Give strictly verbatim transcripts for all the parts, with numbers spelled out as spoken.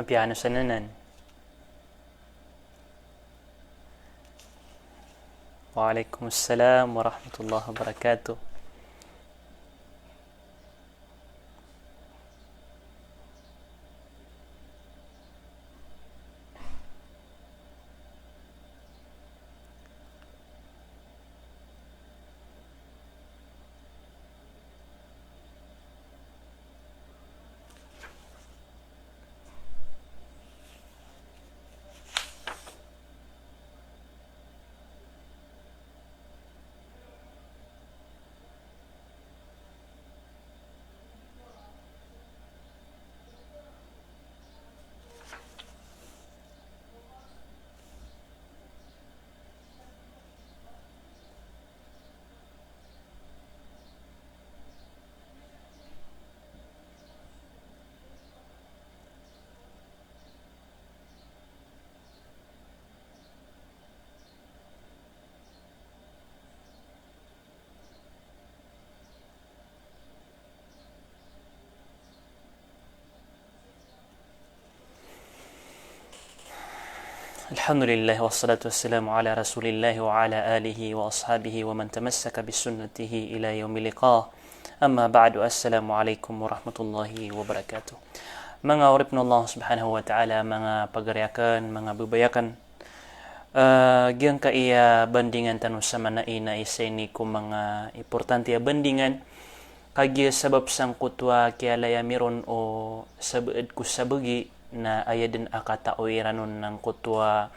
Apiya ano sanan. Wa alaikum assalam wa rahmatullahi wa barakatuh. Alhamdulillah, wassalatu wassalamu ala Rasulillah wa ala alihi wa ashabihi wa man tamassaka bi sunnatihi ila yaumil liqa. Amma ba'du, assalamu alaikum warahmatullahi wabarakatuh. Manga oripn o Allah subhanahu wa ta'ala, manga pagari akn, manga babay akn, Ah, giyangkaya bandingan tano sa manaya na isa ini ko manga importante a bandingan, kagiya sabap sangkoto a kiyalayami ron o sabaad ko sabagi na aya dn a katao iran on na angkoto a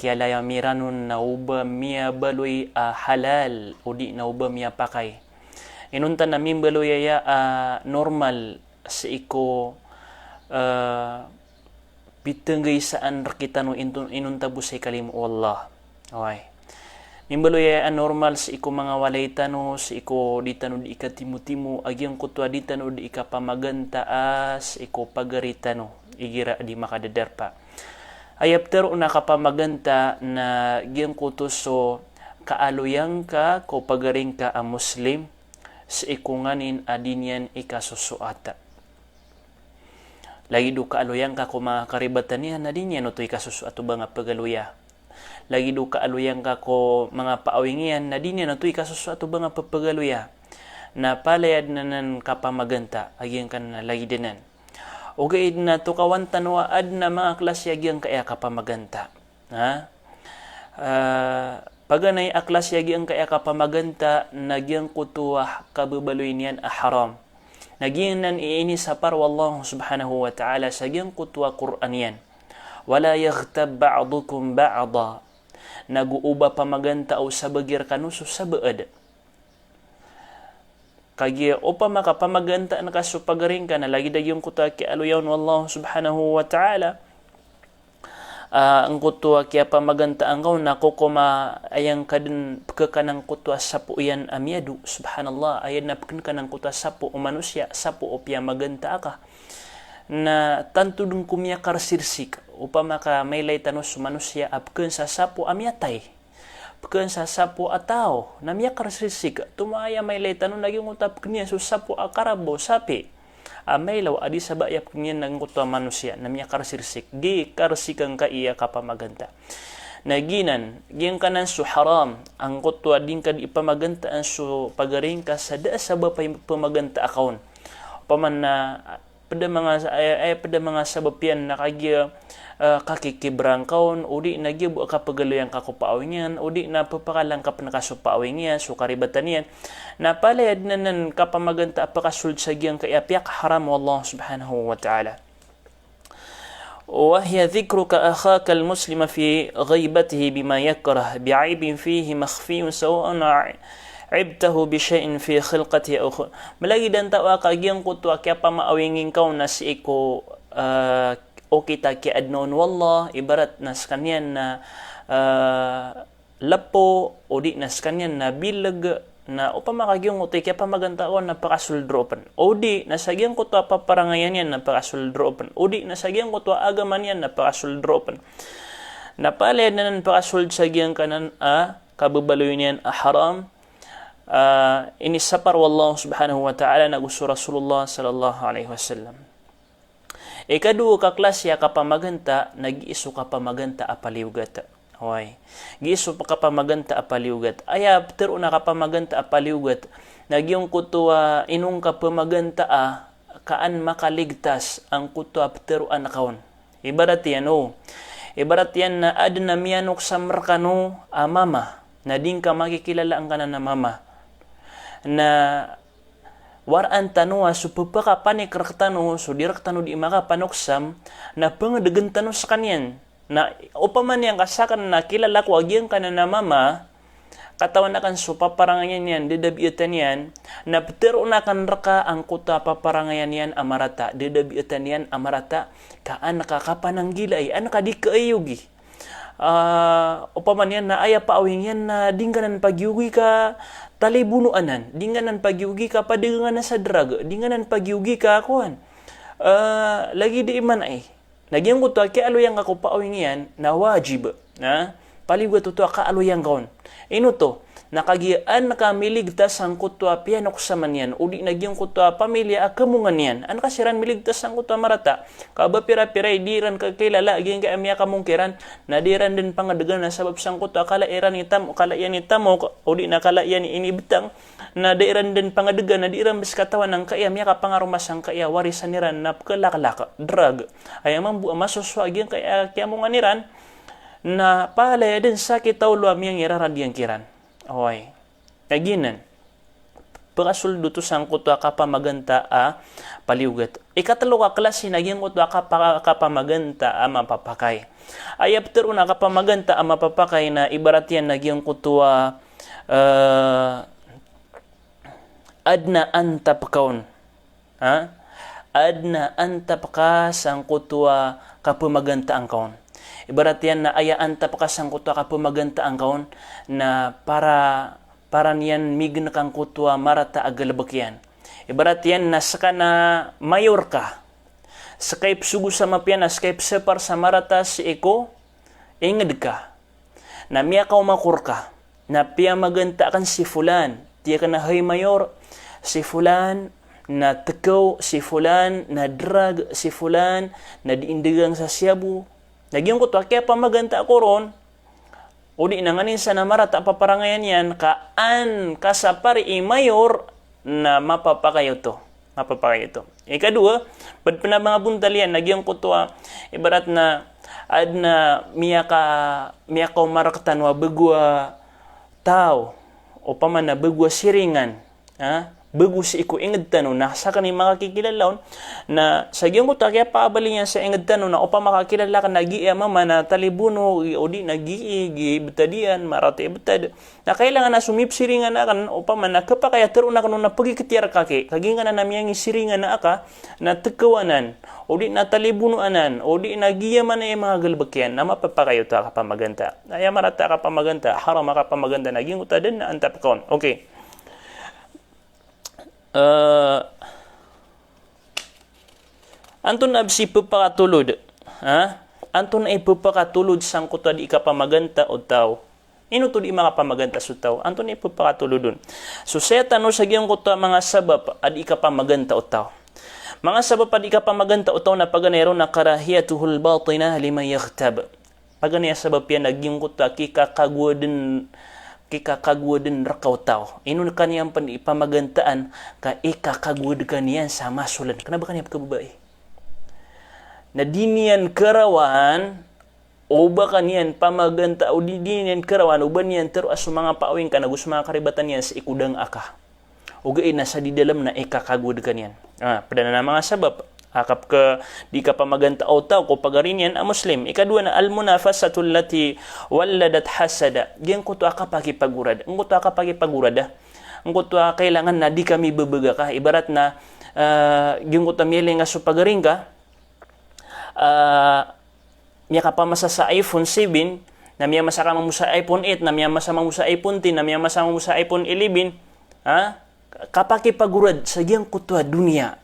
kiyalayami iran on na oba miyabaloy a halal, odi na oba miyapakay. Inonta na mimbaloy aya a normal sii ko, ah, pitnggaysaan rktano inton, inonta bo sa ikalimo o Allah. Oway. Mimbaloy aya a normal sii ko manga walay tano, sii ko di tano di ikatimotimo, a giyangkoto a di tano di ikapamagantaa sii ko pagari tano, igira a di makadadarpa. Aya ptharoon a kapamaganta na giyangkoto so kaaloyangka ko pagaringka a Muslim, sii ko nganin a di niyan ikasosoat. Lagid o kaaloyangka ko manga karibatan iyan na di niyan oto ikasosoat o ba nga pagaloya. Lagid o kaaloyangka ko manga paawing iyan na di niyan oto ikasosoat o ba nga pagaloya. Na palaya dn anan kapamaganta a giyangkanan a lagid anan. Ogaid na tokawan tano a adn a manga klasi a giyangkaya kapamaganta. Ha? Ah, paganay a klasi a giyangkaya kapamaganta na giyangkoto a kababaloy niyan a haram. Na giyanan i inisapar o Allah subhanahu wa ta'ala sa giyangkoto a Qur'an iyan. "Wala yaghtab ba'dukum ba'da." Na go oba pamagantaa o sabagi rkano so sabaad. Kagiya opama ka pamagantaan ka so pagaringka na lagid a giyangkoto a kiyaaloya on o Allah subhanahu wa ta'ala, ah, angkoto a kiyapamagantaan ka on na kokomayang ka dn pkhakan angkoto a sapo iyan a miyado, subhanallah, aya dn a pkhakan angkoto a sapo o manosiya, sapo o piyamagantaa ka. Na tanto dn ko miyakarsirsik, opama ka mailay tano so manosiya a pkhan sa sapo a miyatay. Pkhan sa sapo a taw, na miyakarsirsik. Tomo aya mailay tano na giyangkoto a pkhan iyan so sapo a karabaw, sapi. A mailaw a di sabaya pkhan iyan na giyangkoto a manosiya, na miyakarsirsik. Gikarsikan ka iya kapamaganta. Na giyanan, giyangkanan so haram, angkoto a di ngka di pamagantaan so pagaringka sa da a sabap a pamagantaa ka on. Opama na pd a manga, ay, ay, pd a manga sabap iyan na kagiya, ah, kakikibrang ka on, odi na giya bo a kapagaloyangka ko paawing iyan, odi na pphakalang ka pn ka so paawing iyan, so karibatan iyan. Na palaya dn anan kapamaganta a pakasold sa giyangkaya piyakaharam o Allah subhanahu wa ta'ala. Wa hiya dhikruka akhakal muslima fi ghaibatihi bima yakrah, bi'aibin fihi makhfiyun sawa'un a-, aibtahu bi shay'in fi khilqatihi aw khu-, malagid antawaa ka giyangkoto a kiyapamaawingin ka on na sii ko, ah, okit a kiyaadna on o Allah, ibarat na skaniyan na, ah, lpo, odi na skaniyan na bilag, na opama ka giyangkoto i kiyapamagantaa ka on na pakasold roo pn. Odi na sa giyangkoto a paparangayan iyan na pakasold roo pn. Odi na sa giyangkoto a agama niyan na pakasold roo pn. Na palaya dn anan pakasold sa giyangkanan a kababaloy niyan a haram, ah, inisapar o Allah subhanahu wa ta'ala nago so Rasulullah sallallahu alaihi wasallam. Ikadowa ka klasi a kapamaganta na gii so kapamaganta a paliyogat. Oway. Gii so kapamaganta a paliyogat. Aya ptharoon a kapamaganta a paliyogat na giyangkoto a inong kapamagantaa ka an makaligtas angkoto a ptharoon ka on. Ibarat iyan, o. Ibarat iyan na adn a miyanoksam rkano a mama, na di ngka makikilala angkanan a mama. Na waraan tano a so pphakapanik rktano, so di rktano di makapanoksam, na pngdgn tano skaniyan. Na opama niyan ka sakn na kilala ko a giyangkanan a mama, katawan akn so paparangayan iyan, dadabiatan iyan, na ptharoon akn rka angkoto a paparangayan iyan a marata, dadabiatan iyan a marata, ka an ka kapananggilai, an ka di kaiyogi. Ah, opama niyan na aya paawing iyan na di ngka nan pagiyogi ka talibono anan, di ngka nan pagiyogi ka padagangan sa drug, di ngka nan pagiyogi ka kowan. Ah, lagid i manai. Na giyangkoto a kiyaaloy angka ko paawing iyan na wajib. Na paliyogat oto a kaaloy angka on. Ino oto? Na kagiya an ka miligtas angkoto a piyanoksaman iyan, o di na giyangkoto a pamilya a khamongan iyan. An ka siran miligtas angkoto a marata. Ka ba pira-pira i di iran kakilala, giyangkai a miyakamongkiran, na di iran dn pangdgan a sabap sangkoto a kala iran i tam-, kala iyan i tamok, o di na kala iyan i inibtang, na di iran dn pangdgan, na di iran bs katawan angkaya miyakapangaroma sangkaya warisan iran, na pkhlaklak, drug. Aya mambo a masosowa a giyangkaya kiyamongan iran, na palaya dn sa kitaw lo a miyangirarad iyan kiran. Oway. Na giyanan. Pkasold oto sangkoto a kapamaganta a paliyogat. Ikatlo ka klasi na giyangkoto a kapa-, kapamaganta a mapapakay. Aya ptharoon a kapamaganta a mapapakay na ibarat iyan na giyangkoto a, eh, adn a antap ka on. Ha? Adn a antap ka sangkoto a kapamagantaan ka on. Ibarat iyan na aya antap ka sangkoto a kapamagantaan ka on na para, para niyan mignk angkoto a marata a galbk iyan. Ibarat iyan na ska na mayor ka. Ska i psogo sa mapiya na ska i psapar sa marata sii ko ingd ka. Na miyakaoma ko rka, na piyamaganta akn si fulan, tig akn a hay mayor, si fulan na tkaw, si fulan na drug, si fulan na di indagang sa shabu. Na giyangkoto a kiyapamaganta ko ron, o di na nganin sa na marata a paparangayan iyan, ka an kasapari i mayor, na mapapakay oto. Mapapakay oto. Ikadowa, pd pn a manga bontal iyan na giyangkoto a, ibarat na adn a miyaka-, miyakaoma rktano a bago a taw, opama na bago a siringan, ha? Bago sii ko ingd tano, na sakn i makakikilala on, na sa giyangkoto a kiyapaabal iyan sa ingd tano, na opama ka kilala akn a gii a mama na talibono, o di na gii, gii btad iyan, marata i btad. Na kailangan a so mipsiringan akn, opama na khapakay a tharoon akn on na pagiktiar ka ki, kagiya ngka na miyangisiringan a aka, na tkaw anan, o di na talibono anan, o di na giya man a manga galbk iyan, na mapapakay oto a kapamaganta. Aya marata a kapamaganta, haram a kapamaganta, na giyangkoto a dn a antap ka on. Okay. Eh, antonaa bs i pphakatolod? Ha? Antonaa i pphakatolod sangkoto a di kapamaganta o taw? Ino oto di makapamaganta so taw? Antonaa i pphakatolod on? So saya tano sa giyangkoto a manga sabap a di kapamaganta o taw. Manga sabap a di kapamaganta o taw na paganay ron na karahiyatuhul batinah liman yaghtab. Paganay a sabap iyan na giyangkoto a kikakagowad dn, kikakagowad dn rka o taw. Ino ka niyan pn ipamagantaan ka ikakagowad ka niyan sa masolan. Kna ba ka niyan pkhababai. Na di niyan kharawaan o ba ka niyan pamaganta, o di, di niyan kharawaan o ba niyan tharoa so manga paawing ka nago so manga karibatan iyan sii ko dang aka. Ogaid na sa di dalam na ikakagowad ka niyan. Ah, pd anan a manga sabap a kapkha, di kapamaganta o taw ko pagari niyan a Muslim. Ikadowa na al-munafasatu allati walladat hasada. Giyangkoto a kapakipagorad. Angkoto a kapakipagorad a. Angkoto a kailangan na di ka mibbgaka. Ibarat na, eh, giyangkoto a miyailay ngka so pagari ngka, eh, miyakapamasa sa iPhone seven, na miyamasa ka mambo sa iPhone eight, na miyamasa mambo sa iPhone ten, na miyamasa mambo sa iPhone eleven, ha? Kapakipagorad sa giyangkoto a doniya.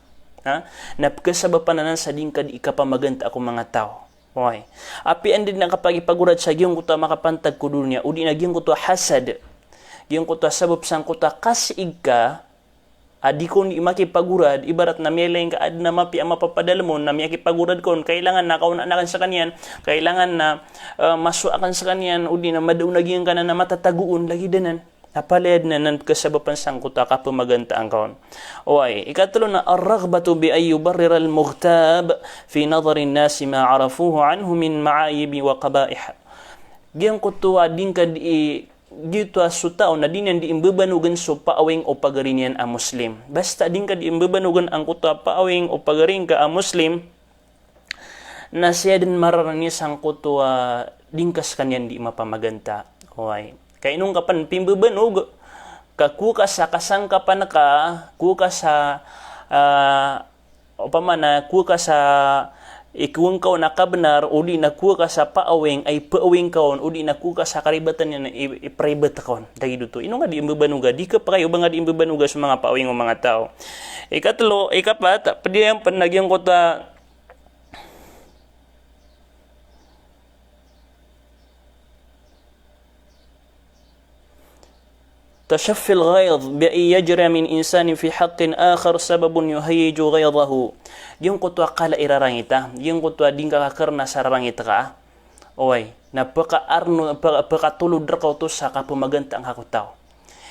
Ha? Na pkhasabapan anan sa di ngka di kapamaganta ko manga taw. Oway. Apiya anda dn a kapakipagorad sa giyangkoto a makapantag ko doniya, o di na giyangkoto a hasad. Giyangkoto a sabap sangkoto a kasiig ka, a di kon di makipagorad, ibarat na miyailay ngka a adn a mapiya a mapapadalm on, na miyakipagorad kon, kailangan na kaonaan akn skaniyan, kailangan na, eh, masowa akn skaniyan, odi na madaon a giyangkanan a matatago on, lagid anan. Na palaya dn anan kasabapan sangkoto a kapamagantaan ka on. Oway, ikatlo na, ar-raghbatu bi an yubarrira al-mughtab fi nadhari an-nasi ma arafuhu anhu min ma'ayib wa qaba'ih. Giyangkoto a di ngka di, giyoto a so taw na di niyan di mbabanogan so paawing o pagari niyan a Muslim. Basta di ngka di mbabanogan angkoto a paawing o pagari ngka a Muslim, na siya dn mararani sangkoto a di ngka skaniyan di mapamaganta. Oway. Ka ino ngka pn pimbabanog, ka kowa ka sa kasangkapan ka, kowa ka sa, ah, opama na kowa ka sa ikowang ka on a kabnar, odi na kowa ka sa paawing a ipaawing ka on, odi na kowa ka sa karibatan iyan a i, ipribat ka on. Lagid oto. Ino ngka di mbabanoga, di ka pakay o ba ngka di mbabanoga so manga paawing o manga taw. Ikatlo, ikapat, pd iyan pn a giyangkoto a tashaffil ghaidh bi an yajri min insanin fi haqqin akhar sababun yuhayyiju ghaidhahu. Giyangkoto a kala i rarangit a, giyangkoto a di ngka kakarna sa rarangit ka. Oway, na pakaarno, paka, pakatolod rka oto sa kapamagantaan ka ko taw.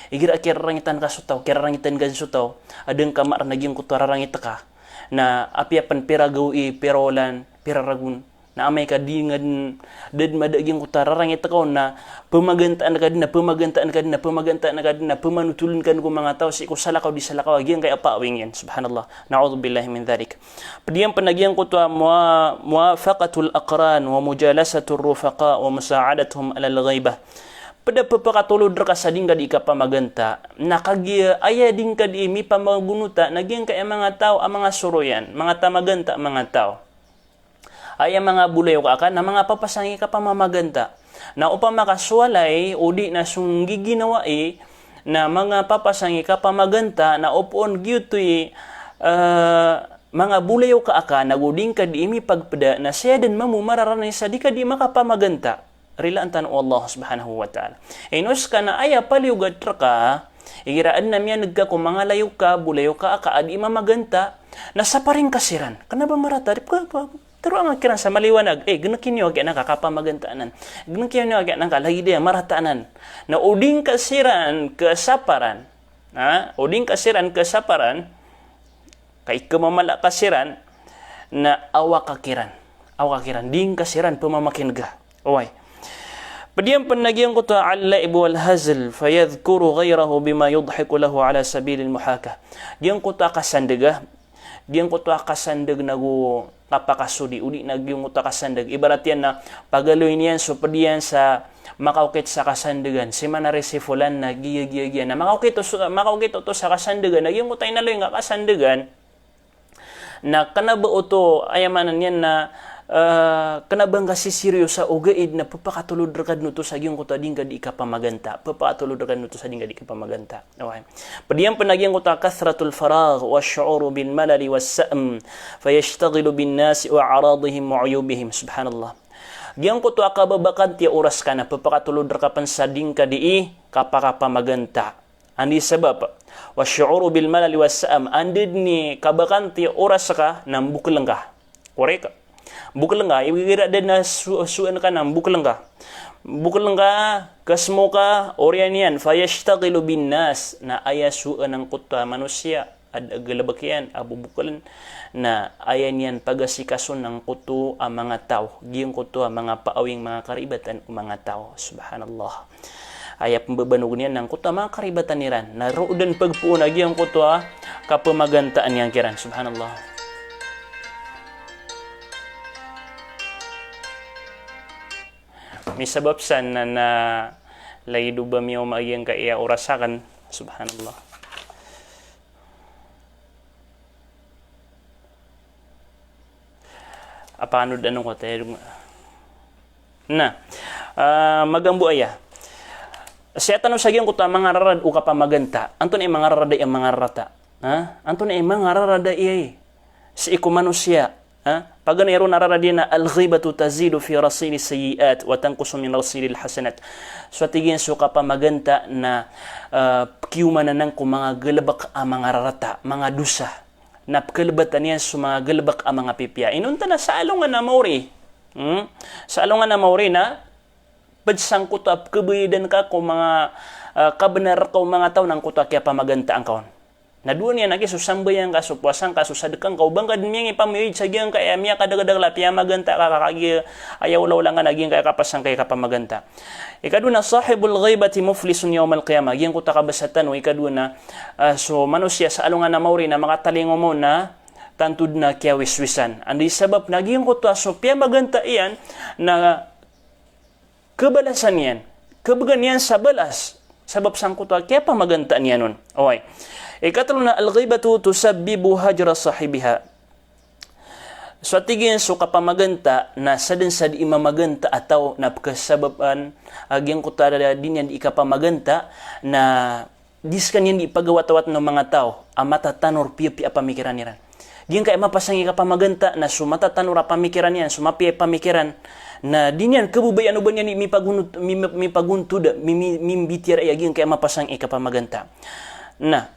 Igira kirarangitan ka so taw, kirarangitan ka so taw, a da ngka marna giyangkoto a rarangit ka. Na apiya pn pira gawii, pira olan, pira ragon. Na amay ka di nga dn, da dn mada giyangkoto a rarangit ka on na pamagantaan ka dn, na pamagantaan ka dn, na pamagantaan ka dn, na pamanotoln ka dn ko manga taw sii ko salakaw di salakaw a giyangkaya paawing iyan. Subhanallah. Na'udhubillahi min dhalik. Pd iyan pn a giyangkoto a mua-, muwafaqatul aqran wa mujalasatur rufaqa wa musa'adatuhum alal ghaibah. Pd a pphakatolod rka sa di ngka di kapamaganta, na kagiya aya di ngka di mipamagonota na giyangkaya manga taw a manga soroyan, manga tamaganta a manga taw. Aya manga bolayoka aka na manga papasangi kapamamaganta. Na opama ka so walay, odi na so nggiginawai, na manga papasangi kapamaganta, na opama giyoto i, eh, manga bolayoka aka, na go di ngka di mipagpda, na siya dn mambo mararani sa di ka di makapamaganta. Rilaan tano o Allah subhanahu wa ta'ala. Ino ska na aya paliyogat rka, igira adn a miyan'g ka ko manga layoka, bolayoka aka a di mamaganta, na saparin ka siran. Kna ba marata, di ka, ka, tharoa ngka kiran sa maliwanag, eh, gnki niyo a giyangkaya kapamagantaan anan. Gnki niyo a giyangkaya lagid iyan, marata anan. Na o di ngka siran khasaparan. Ha? O di ngka siran khasaparan, ka ikhamamala ka siran, na awa ka kiran. Awa ka kiran. Di ngka siran pmamakin'ga. Oway. Pd iyan pn a giyangkoto a al-la'ib wal hazl, fayadhkuru ghayrahu bima yudhiku lahu ala sabilil muhakah. Giyangkoto a kasandg a, giyangkoto a kasandg na go kapakasodi, odi na giyangkoto a kasandg. Ibarat iyan na pagaloy niyan so pd iyan sa makaokit sa kasandgan. Si mana ri si fulan na giya, giya, giya. Na makaokit oto, makaokit oto sa kasandgan. Na giyangkoto a inaloy ngka a kasandgan. Na kna ba oto, aya maana niyan na, eh, kna ba ngka sisiriyosa ogaid na pphakatolod rka dn oto sa giyangkoto a di ngka di kapamaganta. Pphakatolod rka dn oto sa di ngka di kapamaganta. Oway. Pd iyan pn a giyangkoto a kathratul faragh wa shu'uru bil malali was sa'am. Fayashtaghilu bin nasi wa a'radihim wa uyubihim. Subhanallah. Giyangkoto a kababakanti a oras ka na pphakatolod rka pn sa di ngka di kapakapamaganta. Anda i sabap? Wa shu'uru bil malali was sa'am. Anda dn i kabakanti a oras ka na mbokln ka. Korek? Mbokln ka, igira da dn a so-, sowaan ka na mbokln ka. Mbokln ka, khasmo ka, oriyan iyan, fayashtaghilu bin nas, na aya sowaan angkoto a manosiya a da a galbk iyan a bobokln, na aya niyan pagasikason angkoto a manga taw, giyangkoto a manga paawing, manga karibatan o manga taw. Subhanallah. Aya pmbabanog niyan na angkoto a manga karibatan iran. Na roo dn pagpoon a giyangkoto a kapamagantaan iyan kiran. Subhanallah. Misabap san na, na lagid o ba miyaoma a giyangkaya oras akn. Subhanallah. Apa ano dano ko tayo? Na, ah, magambo aya. Sii tano sa giyangkoto a mangararad o kapamaganta. Antonaa i mangararad a mangararata? Ha? Antonaa i mangararad a iyai? Sii ko manosiya. Ha? Paganay ron a rarad iyan a al-ghibatu tazidu fi rasilis sayyi'at wa tanqusu min rasilis hasanat. So tig iyan so kapamaganta na, ah, pkiyomanan ko manga galbk a manga rarata, manga dosa. Na pkalbatan iyan so manga galbk a manga pipiya. Inonta na sa alongan a maori. Hmm? Sa alongan a maori na pd sangkoto a pkabayadan ka ko manga, ah, kabnar ka o manga taw na angkoto a kiyapamagantaan ka on. Na dowa niyan a giya so sambayang ka, so powasa ngka, so sadka ngka, o ba ngka dn miyangipamayad sa giyangkaya miyakadakdakl a piyamaganta ka, ka, ka giya aya olaola ngka na giyangkaya kapasang ka i kapamaganta. Ikadowa na sahibul ghibati muflisun yawmal qiyamah. Giyangkoto a kabasa tano, ikadowa na, ah, so manosiya sa alongan a maori na makatalingoma on na tanto dn a kiyawiswisan. Anda i sabap na giyangkoto a so piyamaganta iyan na kabalasan iyan, kabgan iyan sa balas, sabap sangkoto a kiyapamagantaan iyan on. Oway. Ikatlo na al-ghibatu tusabbibu hajra sahibiha. So tig iyan so kapamaganta na sadn sa di mamaganta a taw na pkhasabapan a giyangkoto a di niyan di ikapamaganta na di skaniyan di pagawatawat o manga taw a matatanor piyapiya a pamikiran iran. Giyangkaya mapasang i kapamaganta na so matatanor a pamikiran iyan, so mapiya i pamikiran, na di niyan khababayaan o ba niyan di mipagontod, mi-, mipagontod, mi-, mi-, mimbitiyarai a giyangkaya mapasang i kapamaganta. Na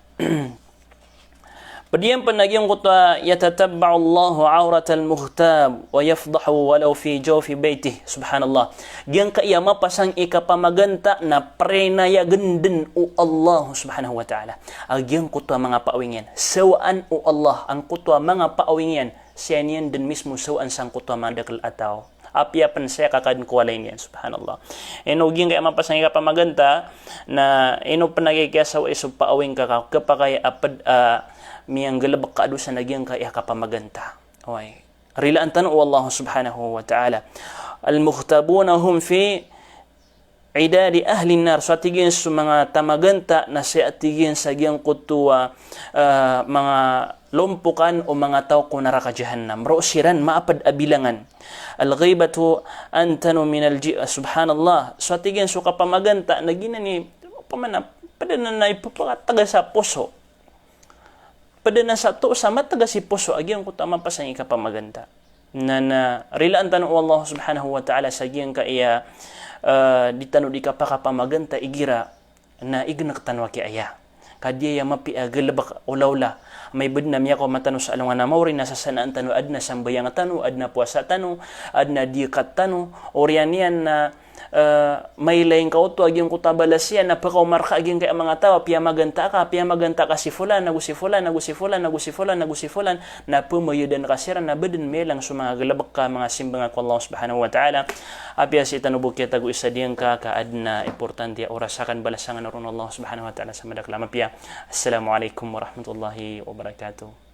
pd iyan pn a giyangkoto a yatatabba'u Allahu awratal mughtab wa yafdahuhu walaw fi jawfi baytih. Subhanallah. Giyangkaya mapasang i kapamaganta na prinayagan dn o Allah subhanahu wa ta'ala a giyangkoto a manga paawing iyan. Sawaan o Allah angkoto a manga paawing iyan, siya niyan dn mismo sawaan sangkoto a madakl a taw. Apiya pn saya ka kadn ko walay niyan, subhanallah. Ino giyangkaya mapasang i kapamaganta, na ino pn a giya kiyasawa i so paawing ka ka, khapakay a pd a miyanggalbk ka a dosa na giyangkaya kapamaganta. Oway. Rilaan tano o Allah subhanahu wa ta'ala. Al-mughtabuna hum fi idadi ahlin nar. So tig iyan so manga tamaganta na saya tig iyan sa giyangkoto a, ah, manga lompokan o manga taw ko naraka jahannam. Roo siran maapd a bilangan. Al-ghibatu antanu minal ji-, subhanallah. So tig iyan so kapamaganta na giyanan i, opama na, pd anan a ipphataga sa poso. Pd anan sa toos a mataga si poso a giyangkoto a mapasang i kapamaganta. Na, na rilaan tano o Allah subhanahu wa ta'ala sa giyangkaya, eh, di tano di kapakapamaganta igira na ignk tano a kiyaaya. Ka di aya mapiya a galbk olaola. Amay ba dn a miyakaoma tano sa alongan a maori na sasanaan tano a adn a sambayang tano, adn a powasa tano, adn a diykat tano, oriyan iyan na, eh, mailay ngka oto a giyangkoto a balas iyan na pkaoma rka a giyangkaya manga taw a piyamaganta ka, piyamaganta ka si fulan, ago si fulan, ago si fulan, ago si fulan, ago si fulan, na pmayadan ka siran na ba dn miyalang so manga galbk ka a manga simbang a ko Allah subhanahu wa ta'ala. Apiya sii tano bo kiyatago isa diyangka ka adn a importante a oras, a kan balasan kano ron o Allah subhanahu wa ta'ala sa madakl a mapiya. Assalamu alaikum warahmatullahi wabarakatuh.